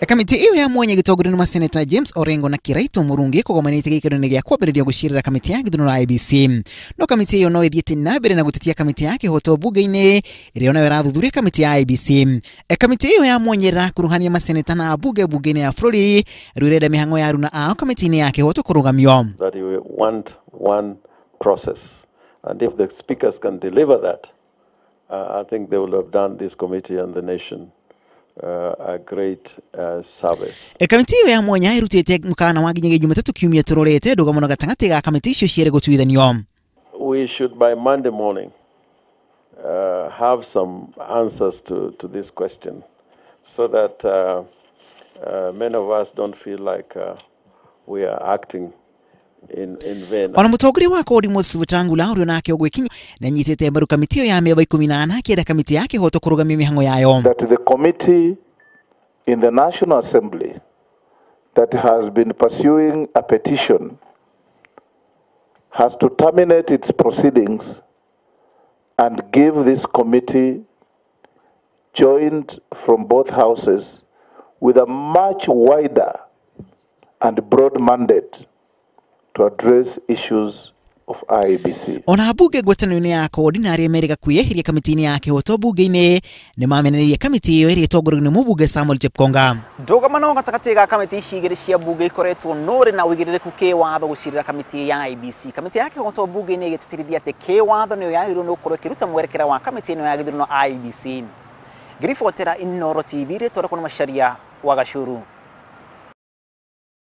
Kamĩtĩ ĩyo ya mwanya ĩgĩtongorio nĩ maseneta James Orengo na Kiraito Murungi kũgomanĩte gĩikaro-inĩ gĩa kwambĩrĩria gũcirĩra kamĩtĩ ya gĩthurano ya IEBC. No kamĩtĩ ĩyo no ĩthiĩte na mbere na gũtetia kamĩtĩ ya kĩhoto bunge-inĩ ĩrĩa onayo ĩrathuthuria kamĩtĩ ya IEBC. Kamĩtĩ ĩyo ya mwanya ĩrakuruhania maseneta na ambunge bunge-inĩ ya bũrũri rĩu ĩrenda mĩhang'o ya aruna ao kamĩtĩ-inĩ ya kĩhoto kũrũgamio. That we want one process, and if the speakers can deliver that, I think they will have done this committee and the nation a great service. Kamĩtĩ ĩyo ya mwanya ĩrutĩte mũkana wa nginyagia Jumatatũ kiumia tũrorete ndũgamo gatagatĩ ga kamĩtĩ icio cierĩ gũtuithanio. We should by Monday morning have some answers to this question so that many of us don't feel like we are acting in vain. Ona mũtongoria wa kodi Moses Wetangula ũrĩa nake ũgwĩkinya na nyitĩte mbaru kamĩtĩ ĩyo ya mĩamba 14 akĩenda kamĩtĩ ya kĩhoto kũrũgamia mĩhang'o yayo. That the committee in the National Assembly that has been pursuing a petition has to terminate its proceedings and give this committee joined from both houses with a much wider and broad mandate to address issues of IEBC. Ona bunge ngwatanĩro-inĩ ya kodi na arĩa merĩga kwĩyeheria kamĩtĩ-inĩ ya kĩhoto bunge-inĩ nĩ mamenereirie kamĩtĩ ĩyo ĩrĩa ĩtongoragio nĩ mũbunge Samuel Chepkonga. Ndũgamano gatagatĩ ga kamĩtĩ ici igĩrĩ cia bunge ikoretwo nũrĩ na ũigĩrĩrĩku kĩwatho gũcirĩra kamĩtĩ ya IEBC. Kamĩtĩ ya kĩhoto bunge-inĩ ĩgĩtĩtĩrithia atĩ kĩwatho nĩyo yagĩrĩirwo nĩ gũkorwo ĩkĩruta mwerekera wa kamĩtĩ ĩno ya gĩthurano IEBC. Ngĩribotera Inooro TV rĩtwa rĩakwa nĩ Macharia wa Gacuru.